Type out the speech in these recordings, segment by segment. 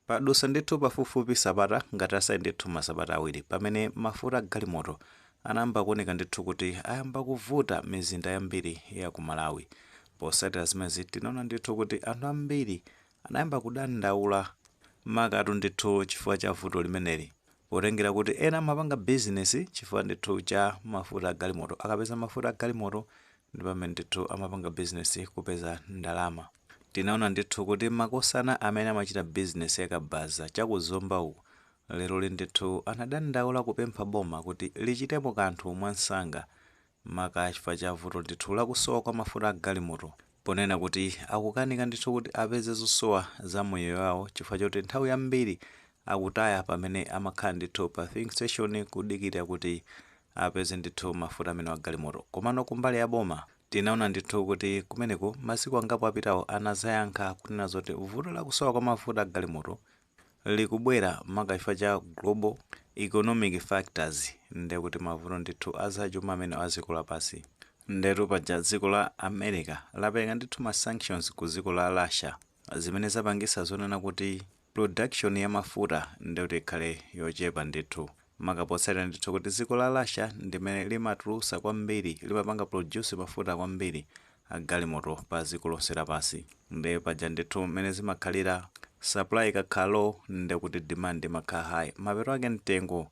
Padusa ndithu pafupifupi sabata, ngati asali ndithu masabata 2, pamene mafuta galimoto anayamba kuoneka ndithu kuti ayamba kuvuta mizinda yambiri ya ku Malawi. Posatira zimenezi, tinaona ndithu kuti anthu ambiri anayamba kudandaula, makatu ndithu chifukwa cha vuto limeneli, potengera kuti ena amapanga bizinesi chifukwa ndithu cha mafuta agalimoto. Akapeza mafuta agalimoto ndi pamene ndithu amapanga bizinesi, kupeza ndalama. Tinaona ndithu kuti makosana amene amachita bizinesi yakabaza chakuzomba uku lero ndithu anadandaula kupempha boma kuti lichitepo kanthu mwansanga, maka chifukwa cha vuto ndithu lakusowa kwa mafuta agalimoto, ponena kuti akukanika ndithu kuti apeze zosowa za moyo wawo chifukwa choti nthawi yambiri akutaya pamene amakhala ndithu pa filling station kudikira kuti apeze ndithu mafuta amene agalimoto. Komano kumbali ya boma, tinaona ndithu kuti kumeneko masiku angapo apitawo anazayankha kunena zoti vuto lakusowa kwa mafuta agalimoto likubwera maka chifukwa cha global economic factors, ndekuti mavuto ndithu azachuma amene a dziko lapansi. Ndetu paja dziko la America lapereka ndithu ma sanctions ku dziko la Russia, zimene zapangisa zonena kuti production ya mafuta ndekuti ikhale yochepa ndithu, maka potsatira ndithu kuti dziko la Russia ndimene limatulusa kwambiri, limapanga produce mafuta kwambiri agalimoto pa dziko lonse lapansi. Nde paja ndithu mmene zimakhalira, supply ikakhala low ndekuti demand imakhala high, mapeto ake mtengo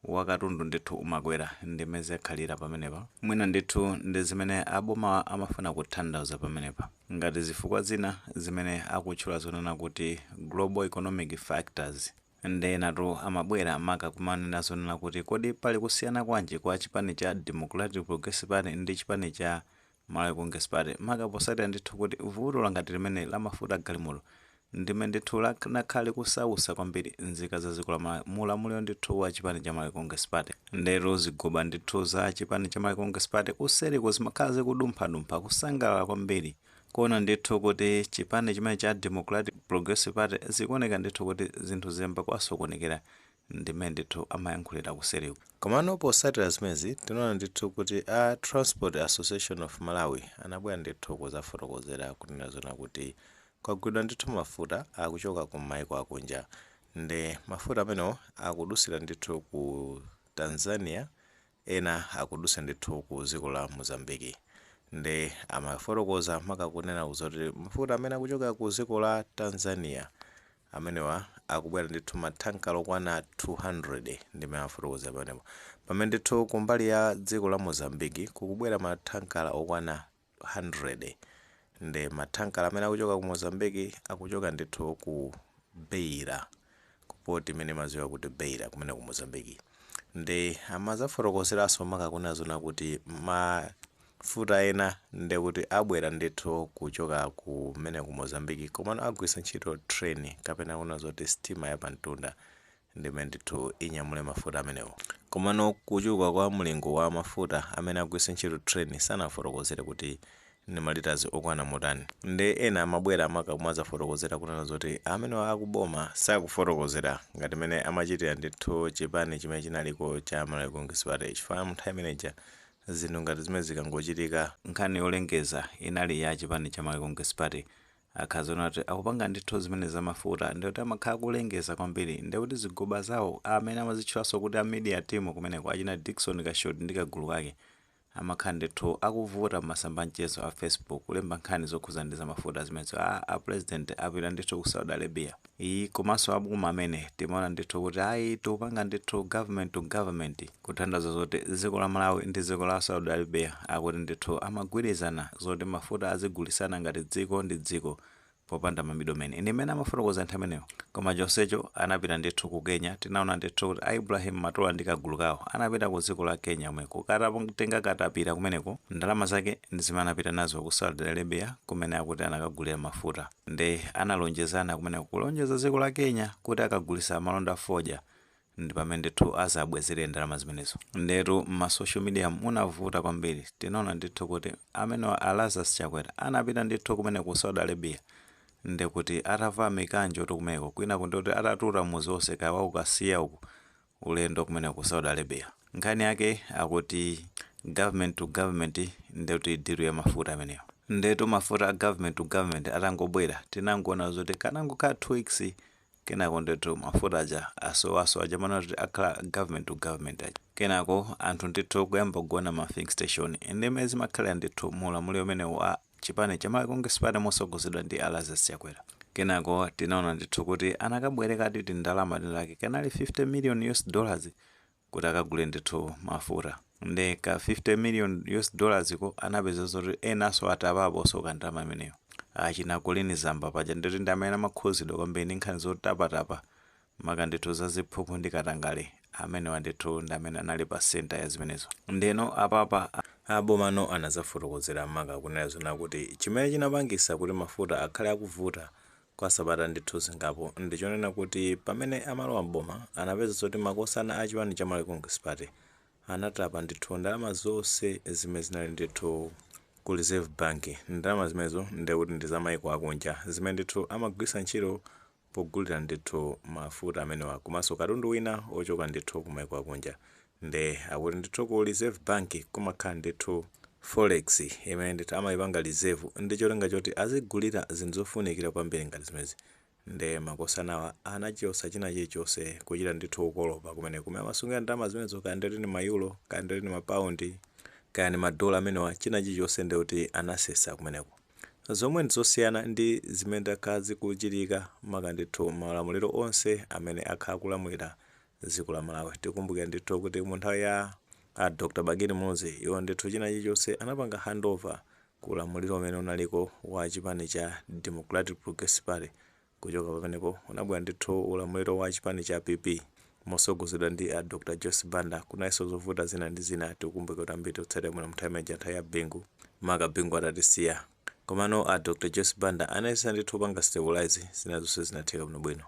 wa katundu ndithu umakwera. Ndimene zikhalira pamenepa. Mwina ndithu ndi zimene aboma amafuna kutanthauza pamenepa, ngati zifukwa zina zimene akutchula zonena kuti global economic factors. Ndenatu amabwera maka kumanena zonena kuti kodi pali kusiyana kwanji kwa chipani cha Democratic Progressive Party ndi chipani cha Malawi Congress Party, maka posatira ndithu kuti vuto langati limene la mafuta agalimoto ndimene ndithu lakhala likusausa kwambiri nzika za dziko la Malawi mulamuliro ndithu wa chipani cha Malawi Congress Party. Ndero zigoba ndithu za chipani cha Malawi Congress Party kuseriko zimakhala zikudumphadumpha, kusangalala kwambiri kuona ndithu kuti chipani chimene cha Democratic Progressive Party zikuoneka ndithu kuti zinthu ziyamba kuwasokonekera, ndimene ndithu amayankhulira kuseriko. Komano posatira zimenezi, tinaona ndithu kuti a Transport Association of Malawi anabwera ndithu kuzafotokozera kunena zona kuti kwagwidwa ndithu mafuta akuchoka ku maiko akunja, ndi mafuta amenewo akudusira ndithu ku Tanzania, ena akudusa ndithu ku dziko la Mozambiki. Ndi amafotokoza maka kunena zoti mafuta amene akuchoka ku dziko la Tanzania amenewa akubwera ndithu mathankala okwana 200, ndimene amafotokoza pamenepo, pamene ndithu kumbali ya dziko la Mozambiki kukubwera mathankala okwana 100. Ndi mathankala amene akuchoka ku Mozambiki akuchoka ndithu ku Beira, ku port imene imadziwika kuti Beira kumene ku Mozambiki. Ndi amazafotokozeranso maka kunena zona kuti mafuta ena ndi kuti abwera ndithu kuchoka kumene ku Mozambiki, komano agwiritsa ntchito train kapena kuna zoti sitima yapamtunda, ndimene ndithu inyamule mafuta amenewo. Komano kuchuluka kwa mlingo wa mafuta amene agwiritsa ntchito train sanafotokozere kuti ndi ma litres okwana motani. Ndi ena amabwera maka kumazafotokozera kunena zoti amenewa akuboma sakufotokozera ngati mene amachitira ndithu chipani chimene chinaliko cha Malawi Congress Party, chifukwa munthawi imeneja zinthu ngati zimene zikangochitika, nkhani yolengeza inali ya chipani cha Malawi Congress Party. Akhaziona kuti akupanga ndithu zimene zamafuta, ndikuti amakhala kulengeza kwambiri, ndikuti zigoba zawo amene amazitchulanso kuti a media team kumeneko, achina Dickson Kashoti ndi kagulu kake, amakhala ndithu akuvuta masamba mchezo a Facebook kulemba nkhani zokhuza ndi zamafuta zimenezo. A president apita ndithu ku Saudi Arabia iyi, komanso aboma amene timaona ndithu kuti ayi, tikupanga ndithu government to government, kutanthauza zoti dziko la Malawi ndi dziko la Saudi Arabia akuti ndithu amagwirizana zoti mafuta azigulisana ngati dziko ndi dziko popanda ma middlemen, ndi mmene amafotokoza nthawi imeneyo. Koma chonsecho anapita ndithu ku Kenya. Tinaona ndithu kuti a Ibrahim Matola ndi kagulu kawo anapita ku dziko la Kenya komweko katatenga katapira kumeneko. Ndalama zake ndi zimene anapita nazo ku Saudi Arabia kumene akuti anakagulira mafuta. Ndi analonjezana kumeneko, kulonjeza dziko la Kenya kuti akagulisa malonda fodya ndi pamene ndithu azabwezere ndalama zimenezo. Ndetu m'ma social media munavuta kwambiri. Tinaona ndithu kuti amene a Lazarus Chakwera anapita ndithu kumene ku Saudi Arabia, ndikuti atavala mikanjo tu kumeneko, kwina ndikuti atatuta muzi wonse kaya wakukasiya uku, ulendo kumene ku Saudi Arabia. Nkhani yake akuti government to government, ndikuti deal ya mafuta ameneyo. Ndetu mafuta a government to government atangobwera, tinangoona zoti kanangokhala 2 weeks. Kenako ndithu mafuta aja asowaso aja mana kuti akhala government to government aja. Kenako anthu ndithu kuyamba kugona ma filling station. Ndimene zimakhalira ndithu muulamuliro umene wa chipani cha Malawi Congress Party mosogozedwa ndi a Lazarus Chakwera. Kenako tinaona ndithu kuti anakabwerekadi tindalama tinake kanali 50 million US dollars kuti akagule ndithu mafuta. Ndi ka 50 million US dollars ko anapeza zoti enanso atapaponso kandalama imeneyo. Achina Colleen Zamba paja nditi ndi amene amakhuzidwa kwambiri ndi nkhani zotapatapa, maka ndithu za ziphuphu ndi katangale. Amenewa ndithu ndi amene anali pa center ya zimenezo. Ndeno apapa abomano anazafotokozera, maka kunena zona kuti chimene chinapangisa kuti mafuta akhale akuvuta kwa sabata ndithu zingapo ndichonena kuti pamene amalowa mboma anapeza zoti makosana a chipani cha Malawi Congress Party anatapa ndithu ndalama zonse zimene zinali ndithu ku Reserve Bank. Ndalama zimenezo ndikuti ndi za maiko akunja zimene ndithu amagwiritsa ntchito pogulira ndithu mafuta amenewa komanso katundu wina ochoka ndithu ku maiko akunja. Nde akuti ndithu ku Reserve Bank kumakhala ndithu forex imene ndithu amayipanga reserve ndi cholinga choti azigulira zinthu zofunikira kwambiri ngati zimenezi. Nde makosanawa anachotsa china chilichonse, kuchita ndithu kukolopa kumene kumene amasungira ndalama zimenezo, kaya nditi ni ma euro, kaya nditi ni mapaundi, kaya ni madola amenewa, china chilichonse ndikuti anasesa kumeneko, zomwe ndizosiyana ndi zimene zakhala zikuchitika maka ndithu maulamuliro onse amene akhala akulamulira dziko la Malawi. Tikumbukira ndithu kuti mu nthawi ya a Dr Bakili Muluzi, iwo ndithu china chilichonse anapanga handover ku ulamuliro umene unaliko wa chipani cha Democratic Progressive Party. Kuchoka pamenepo unabwera ndithu ulamuliro wa chipani cha PP mosogozedwa ndi a Dr Joyce Banda. Kunalinso zovuta zina ndi zina. Tikumbukira kuti ambiri tikutsatira bwino nthawi imeneja, nthawi ya Bingu, maka Bingu atatisiya, komano a Dr Joyce Banda anayesa ndithu kupanga stabilize, zina zonse zinatheka bwinobwino.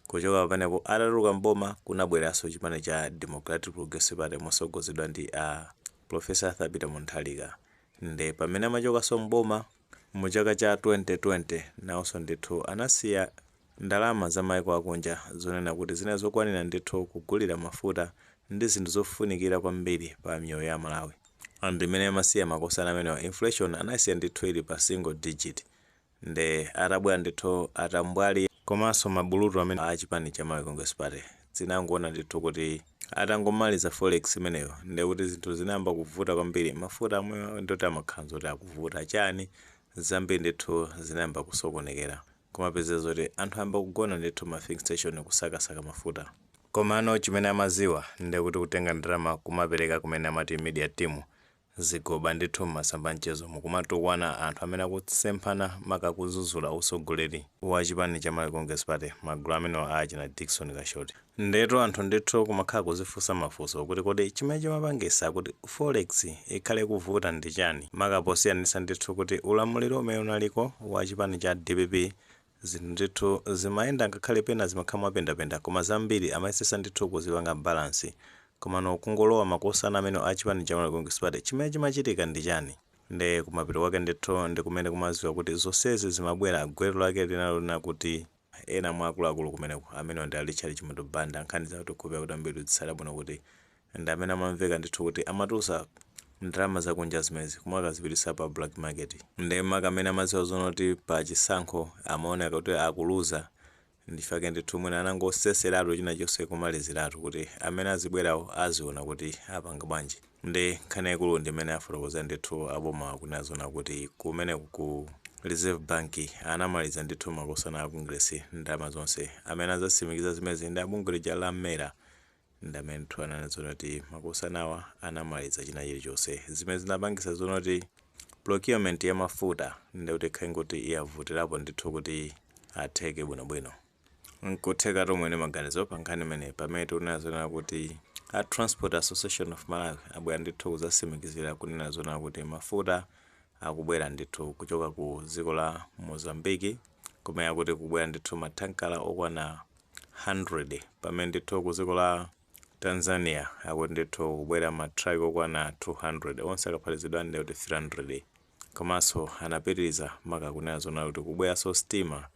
Kuchoka pamenepo, atatuluka mboma, kunabweranso chipani cha Democratic Progressive Party mosogozedwa ndi a Professor Arthur Peter Mutharika. Nde pamene amachokanso mboma mu chaka cha 2020, nawonso ndithu anasiya ndalama za maiko akunja zonena kuti zinali zokwanira ndithu kugulira mafuta ndi zinthu zofunikira kwambiri pa miyoyo ya Malawi. And imene amasiya makosana amenewa, inflation anasiya ndithu ili pa single digit. Nde atabwera ndithu atambwali komanso mabulutu amene a chipani cha Malawi Congress Party, zinangoona ndithu kuti atangomaliza forex imeneyo, ndekuti zinthu zinayamba kuvuta kwambiri. Mafuta amwe ndoti amakhala zoti akuvuta chani, zambiri ndithu zinayamba kusokonekera, kumapeza zoti anthu ayamba kugona ndithu ma filling station kusakasaka mafuta. Komano chimene amaziwa ndekuti kutenga ndalama kumapereka kumene amati media team, zigoba ndithu mmasamba mchezo mukumatukwana anthu amene akusemphana, maka kuzuzula usogoleri wa chipani cha Malawi Congress Party, magulu amenewa achina Dickson Kashoti. Ndetu anthu ndithu kumakhala kuzifunsa mafunso kuti kodi chimene chimapangisa kuti forex ikhale kuvuta ndi chani, maka posiyanitsa ndithu kuti ulamuliro umene unaliko wa chipani cha DPP zinthu ndithu zimayenda, ngakhale pena zimakhala mwapendapenda, koma zambiri amayesesa ndithu kuzipanga balance. Komano kungolowa makosana amene a chipani cha Malawi Congress Party, chimene chimachitika ndi chani? Nde kumapeto kwake ndithu ndi kumene kumaziwa kuti zonsezi zimabwera, gwero lake linalona kuti ena mwa akuluakulu kumeneko amene ndi a Richard Chimwendo Banda, nkhani zakuti khupira kuti ambiri zitsala bwino kuti ndi amene amamveka ndithu kuti amatulutsa ndalama zakunja zimenezi kumakazipitisa pa black market. Nde maka amene amaziwa zonoti pa chisankho amaoneka kuti akuluza, ndifake ndithu mwina anangoseseratu china chonse kumaliziratu kuti amene azibwerawo aziona kuti apanga bwanji. Ndi nkhani yaikulu ndi imene afotokoza ndithu aboma kunena zona kuti kumeneku ku Reserve Bank anamaliza ndithu makosana a Congress ndalama zonse. Amene azatsimikiza zimenezi ndi abungwe lija la MERA, ndi amene ndithu ananena zona kuti makosanawa anamaliza china chilichonse zimene zinapangisa zonoti procurement ya mafuta ndikuti ikhale ngoti iyavutirapo ndithu kuti atheke bwinobwino. Nkutheka tomwe ndi maganizo pa nkhani imeneyi, pamene tikunena zona kuti a Transport Association of Malawi abwera ndithu kuzatsimikizira kunena zona kuti mafuta akubwera ndithu kuchoka ku dziko la Mozambique, kumene akuti kubwera ndithu matankala okwana 100, pamene ndithu ku dziko la Tanzania akuti ndithu kubwera matraki okwana 200, onse akaphatizidwa ndi kuti 300. Komanso anapitiriza maka kunena zona kuti kubweranso sitima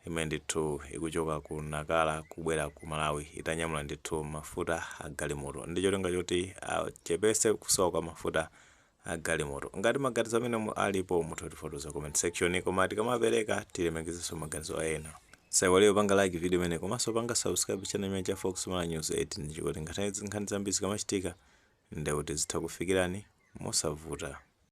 imene ndithu ikuchoka ku Nakala kubwera ku Malawi itanyamula ndithu mafuta a galimoto ndi cholinga choti achepese kusowa kwa mafuta a galimoto. Ngati maganizo amene alipo, mutha kutifotokoza comment section, koma tikamapereka tilemekezenso maganizo a ena. Saiwale kupanga like video imene komanso panga subscribe channel imene cha Fox Malawi News 18 chikuti nkhani zambiri zikamachitika ndekuti zitha kufikirani mosavuta.